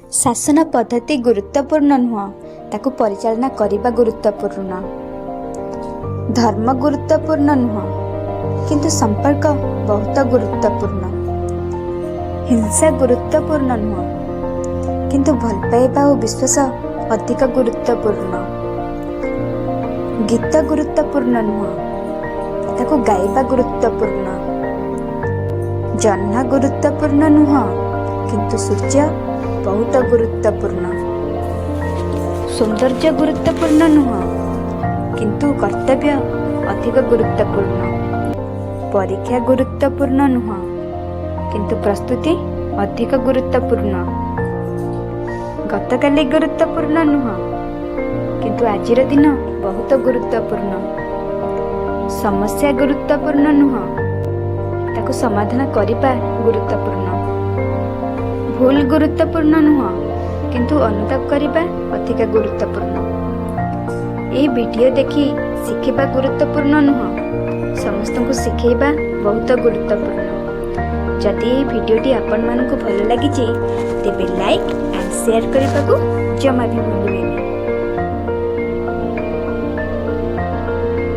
ଶାସନ ପଦ୍ଧତି ଗୁରୁତ୍ୱପୂର୍ଣ୍ଣ ନୁହଁ, ତାକୁ ପରିଚାଳନା କରିବା ଗୁରୁତ୍ୱପୂର୍ଣ୍ଣ। ଧର୍ମ ଗୁରୁତ୍ୱପୂର୍ଣ୍ଣ ନୁହଁ, କିନ୍ତୁ ସମ୍ପର୍କ ବହୁତ ଗୁରୁତ୍ୱପୂର୍ଣ୍ଣ। ହିଂସା ଗୁରୁତ୍ୱପୂର୍ଣ୍ଣ ନୁହଁ, କିନ୍ତୁ ଭଲ ପାଇବା ଓ ବିଶ୍ୱାସ ଅଧିକ ଗୁରୁତ୍ୱପୂର୍ଣ୍ଣ। ଗୀତ ଗୁରୁତ୍ୱପୂର୍ଣ୍ଣ ନୁହଁ, ତାକୁ ଗାଇବା ଗୁରୁତ୍ୱପୂର୍ଣ୍ଣ। ଜହ୍ନ ଗୁରୁତ୍ୱପୂର୍ଣ୍ଣ ନୁହଁ, କିନ୍ତୁ ସୂର୍ଯ୍ୟ ବହୁତ ଗୁରୁତ୍ୱପୂର୍ଣ୍ଣ। ସୌନ୍ଦର୍ଯ୍ୟ ଗୁରୁତ୍ୱପୂର୍ଣ୍ଣ ନୁହଁ, କିନ୍ତୁ କର୍ତ୍ତବ୍ୟ ଅଧିକ ଗୁରୁତ୍ୱପୂର୍ଣ୍ଣ। ପରୀକ୍ଷା ଗୁରୁତ୍ୱପୂର୍ଣ୍ଣ ନୁହଁ, କିନ୍ତୁ ପ୍ରସ୍ତୁତି ଅଧିକ ଗୁରୁତ୍ୱପୂର୍ଣ୍ଣ। ଗତକାଲି ଗୁରୁତ୍ୱପୂର୍ଣ୍ଣ ନୁହଁ, କିନ୍ତୁ ଆଜିର ଦିନ ବହୁତ ଗୁରୁତ୍ୱପୂର୍ଣ୍ଣ। ସମସ୍ୟା ଗୁରୁତ୍ୱପୂର୍ଣ୍ଣ ନୁହଁ, ତାକୁ ସମାଧାନ କରିବା ଗୁରୁତ୍ୱପୂର୍ଣ୍ଣ। ଭୁଲ ଗୁରୁତ୍ୱପୂର୍ଣ୍ଣ ନୁହଁ, କିନ୍ତୁ ଅନୁତାପ କରିବା ଅଧିକ ଗୁରୁତ୍ୱପୂର୍ଣ୍ଣ। ଏହି ଭିଡ଼ିଓ ଦେଖି ଶିଖିବା ଗୁରୁତ୍ୱପୂର୍ଣ୍ଣ ନୁହଁ, ସମସ୍ତଙ୍କୁ ଶିଖେଇବା ବହୁତ ଗୁରୁତ୍ୱପୂର୍ଣ୍ଣ। ଯଦି ଏହି ଭିଡ଼ିଓଟି ଆପଣମାନଙ୍କୁ ଭଲ ଲାଗିଛି, ତେବେ ଲାଇକ୍ ଆଣ୍ଡ ସେୟାର କରିବାକୁ ଜମା ବି ଭୁଲିବେନି।